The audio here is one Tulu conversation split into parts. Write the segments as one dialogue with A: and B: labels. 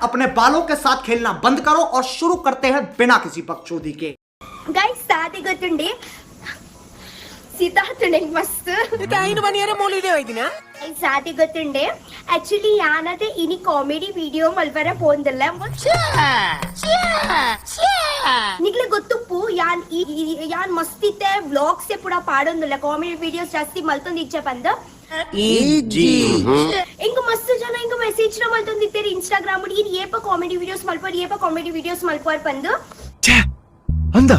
A: अपने बालों के साथ खेलना बंद करो और शुरू करते हैं बिना किसी बकचोदी के।
B: ಗೈಸ್, ಸಾದಿ ಗೊತ್ತುಂಡಿ, ಸೀತಾ ಆತುಂಡೆ ಮಸ್ತ್.
C: ಐನು ಬನಿಯರೆ ಮೂಲಿದೆ ಹೋಯ್ದಿನ.
B: ಸಾದಿ ಗೊತ್ತುಂಡೆ. ಆಕ್ಚುಲಿ ಯಾನದೆ ಇನಿ ಕಾಮಿಡಿ ವಿಡಿಯೋ ಮಲ್ಪರ ಪೋಂದಲ್ಲ. ನಿಗ್ಲೆ ಗೊತ್ತುಪ್ಪು, ಯಾನ್ ಯಾನ್ ಮಸ್ತಿತ್ತೆ ವ್ಲಾಗ್ಸ್ ಪೂರ ಪಾಡೊಂದುಲ್ಲ, ಕಾಮಿಡಿ ವಿಡಿಯೋಸ್ ಜಾಸ್ತಿ ಮಲ್ತೊಂದು ಇಚ್ಛೆ ಪಂದ್. ಇಂಕ ಮಸ್ತ್ ಜನ ಇಂಕ ಮೆಸೇಜ್ ನ ಮಲ್ತೊಂದಿತ್ತೇರಿ ಇನ್ಸ್ಟಾಗ್ರಾಮ್, ಇನ್ ಏಪ ಕಾಮಿಡಿ ವಿಡಿಯೋಸ್ ಮಲ್ಪರ್, ಏಪ ಕಾಮಿಡಿ ವಿಡಿಯೋಸ್ ಮಲ್ಪರ್ ಪಂದ್.
D: ಅಂದ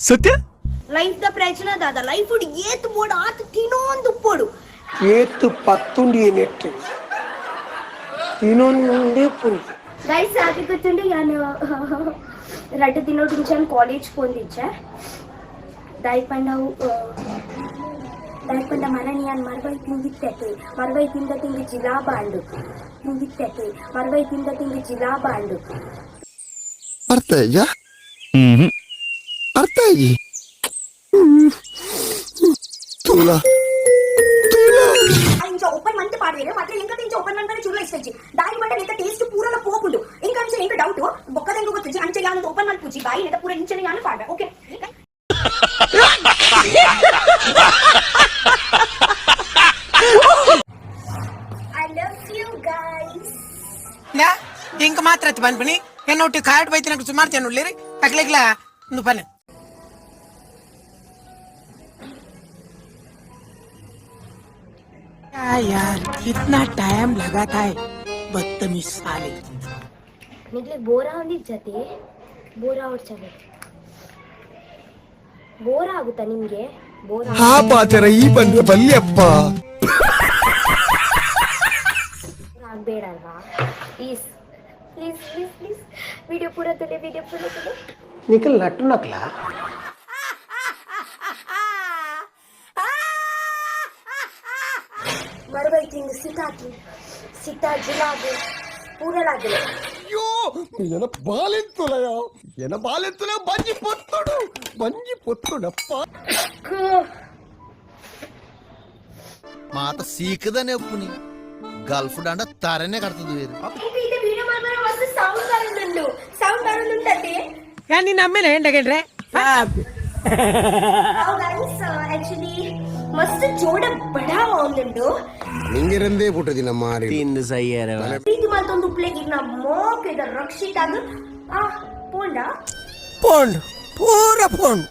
D: ಸತ್ಯ.
B: ಲೈಫ್ the ಪ್ರಯೋಜನ ದಾದ? ಲೈಫ್ ಏತ್ ಬೋಡು ಆತ್ ತಿನೊಂದು ಉಪ್ಪೋಡು.
C: ಏತು ಪತ್ತುಂಡಿ ನೆಟ್ಟು ತಿನ್ನೊಂದೇ ಪುಂಡಿ.
B: ಗೈಸ್, ಸಾದಿ ಗೊತ್ತುಂಡು, ಯಾನ್ ರಡ್ಡು ದಿನೊಡಿಂಚ ಕಾಲೇಜ್ ಪೋಂದಿಜ್ಜೆ. ದಾಯಿ ಪಂಡ ಅವು ದಾಯಿ ಪಂಡ ಮರಣಿ ಯಾನ್ ಮರ್ವೈ ತಿಂದಿತ್ತೆತೆ. ಮರ್ವೈ ತಿಂದ ತಿಂದು ಜಿಲಾಬಾಂಡು ತಿಂದಿತ್ತೆತೆ. ಮರ್ವೈ ತಿಂದ ತಿಂದು ಜಿಲಾಬಾಂಡು.
E: ಅರ್ಥ ಆಯ್ತಾ? ಅರ್ಥ ಆಯಿ ತುಲಾ ತುಲಾ.
B: ಇಂಚ ಓಪನ್ ಮಂತ್ ಪಾಡ್ವೇರು ಮಾತ್ರ. ಎಂಕ ಇಂಚ ಓಪನ್ ಮಂತ್ ಚೂರ್ಲ ಇಷ್ಟ ಇಜ್ಜಿ. ದಾಯಿ ಮಂಡ ನೆತ್ತ ಟೇಸ್ಟ್ ಪೂರಲ ಪೋಪುಂಡು. ಎಂಕ ಅಂಚ ಎಂಕ ಡೌಟ್ ಬೊಕ್ಕದ ಎಂಕ ಗೊತ್ತಿಜ್ಜಿ. ಅಂಚ ಯಾನ್ ಓಪನ್ ಮಲ್ಪುಜಿ ಬಾಯಿ ನೆತ್ತ ಪೂರ ಇಂಚನೆ ಯಾನ್ ಪಾಡ್ವೆ. Okay, I love you guys.
C: ಇಂಕ ಮಾತ್ರ ಪನ್ಪಿನಿ. ಎನ್ನೊಟ್ಟಿ ಕಾರ್ಡ್ ಬೈತಿನಕ್ ಸುಮಾರು ಜನ ಉಳ್ಳೇರಿ. ಅಕ್ಲೆಗ್ಲ ಒಂದು ಪನ್. यार, कितना टाइम लगाता है बदतमीज साले.
B: ನಿಗ್ಲೆ ಬೋರ್ ಆವಂದಿಜ್ಜತೆ? ಬೋರ್ ಆವಡ್ಚವೆ, ಬೋರ್ ಆಗುತ್ತಾ ನಿಮ್ಗೆ? ಬೋರ್
E: ಆ ಪಾಚರ ಈ ಬಂದ್ರೆ ಬಲ್ಯಪ್ಪ.
B: ಆಗಬೇಡ ಅಲ್ವಾ? Please please please please, video ಪೂರ ತುಲೆ, ವಿಡಿಯೋ ಪೂರ ತುಲೆ.
C: ನಿಖಲ್ ನಟ್ಟು ನಕ್ಲಾ.
B: ಮರಬೈ ತಿಂದು ಸಿತಾಕಿ ಸಿತಾ ಜಿಲಾಬು ಪೂರಲಾಗಿದೆ.
E: ಅಯ್ಯೋ, ಎನ ಬಾಲೆತ್ತುಲಯ, ಎನ ಬಾಲೆತ್ತುಲ, ಬಂಜಿ ಪೊತ್ತುಡು, ಬಂಜಿ ಪೊತ್ತುಡಪ್ಪ.
F: ಮಾತ ಸೀಕದನೆ ಒಪ್ಪುನಿ ಗಲ್ಫ್ ದಾಂಡ ತರನೆ ಕಟ್ತದ ಬೇರೆ.
B: ಇದು ವಿಡಿಯೋ ಮಾಡ್ಬಾರ ಮಸ್ತ್ ಸೌಂಡ್ ಬರೋದುಂಡು, ಸೌಂಡ್ ಬರೋದುಂಟತೆ.
C: ಯಾ ನಿನ್ನ ಅಮ್ಮೇಲೆ ಹೆಂಡಗೇಳ್ರೆ.
B: ಗೈಸ್, ಆಕ್ಚುಲಿ ಮಸ್ತ್ ಜೋಡ ಬಡ ಒಂದುಂಡು.
E: ನಿಂಗೆರಂದೇ ಪುಟ್ಟದಿನ ಮಾರಿ.
B: ಪ್ರೀತಿ ಮಲ್ತೊಂದು ಉಪ್ಲೆ ಇರ್ನ ಮೋಕೆದ ರಕ್ಷಿತಾಗ ಆ ಪೋಂಡ.
C: ಪೋಂಡ್, ಪೂರ ಪೋಂಡ್.